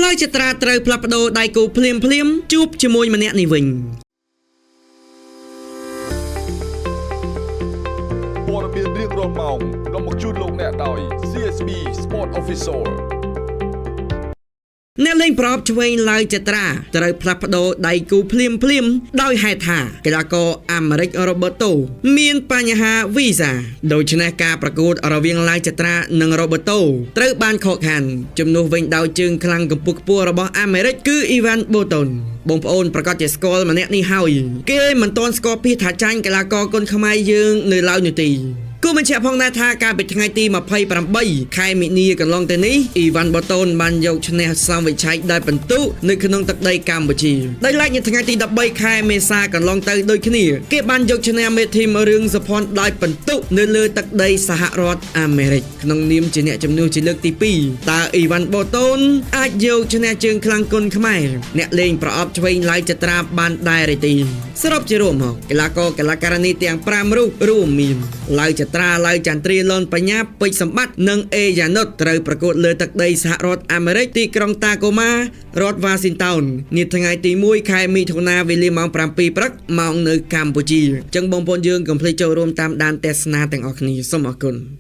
ឡើយចត្រាត្រូវផ្លាស់ប្ដូរដៃគូភ្លាមភ្លាមៗជួបជាមួយម្នាក់នេះវិញ ព័ត៌មានរៀងរាល់ម៉ោងនាំមកជូនលោកអ្នកដោយ CSB Sport Official អ្នកលេងប្រអប់ឆ្វេងឡើយចត្រាត្រូវផ្លាស់ប្ដូរដៃគូភ្លាមភ្លាមៗដោយហេតុថាកីឡាករអាមេរិក រ៉ូបឺតូមានបញ្ហាវីសាដូច្នេះការប្រកួតរវាងឡាយចត្រានិងរ៉ូបឺតូត្រូវបានខកខានជំនួសវិញដោយជើងខ្លាំងកម្ពស់ខ្ពស់របស់អាមេរិកគឺអ៊ីវ៉ាន់បូតុនបងប្អូនប្រកាសជាស្គាល់ម្នាក់នេះហើយគេមិនទាន់ស្គាល់ពីថាចាញ់កីឡាករគុនខ្មែរយើងនៅឡើយនោះទេគូបញ្ជាក់ផងដែរថាកាលពីថ្ងៃទី28ខែមីនាកន្លងទៅនេះអ៊ីវ៉ាន់បូតូនបានយកឈ្នះសំវិឆ័យដោយពិន្ទុនៅក្នុងទឹកដីកម្ពុជាដោយឡែកនៅថ្ងៃទី13ខែមេសាកន្លងទៅដូចគ្នាគេបានយកឈ្នះមេធីមរឿងសុភ័ណ្ឌដោយពិន្ទុនៅលើទឹកដីសហរដ្ឋអាមេរិកក្នុងនាមជាអ្នកជំនួសជាលើកទី2តើអ៊ីវ៉ាន់បូតូនអាចយកឈ្នះជើងខ្លាំងគុនខ្មែរអ្នកលេងប្រអប់ឆ្វេងឡាយចត្រាបានដែរឬទេសរុបជារួមមកកីឡាករកីឡាការិនីទាំង5រូបរួមមានឡាវចត្រាឡាវចន្ទ្រាលនបញ្ញាពេជ្រសម្បត្តិនិងអេយ៉ានុតត្រូវប្រកួតលើទឹកដីសហរដ្ឋអាមេរិកទីក្រុងតាកូម៉ារដ្ឋវ៉ាស៊ីនតោននាថ្ងៃទី1ខែមិថុនាវេលាម៉ោង7ព្រឹកម៉ោងនៅកម្ពុជាអញ្ចឹងបងប្អូនយើងកុំភ្លេចចូលរួមតាមដានទស្សនាទាំងអស់គ្នាសូមអរគុណ។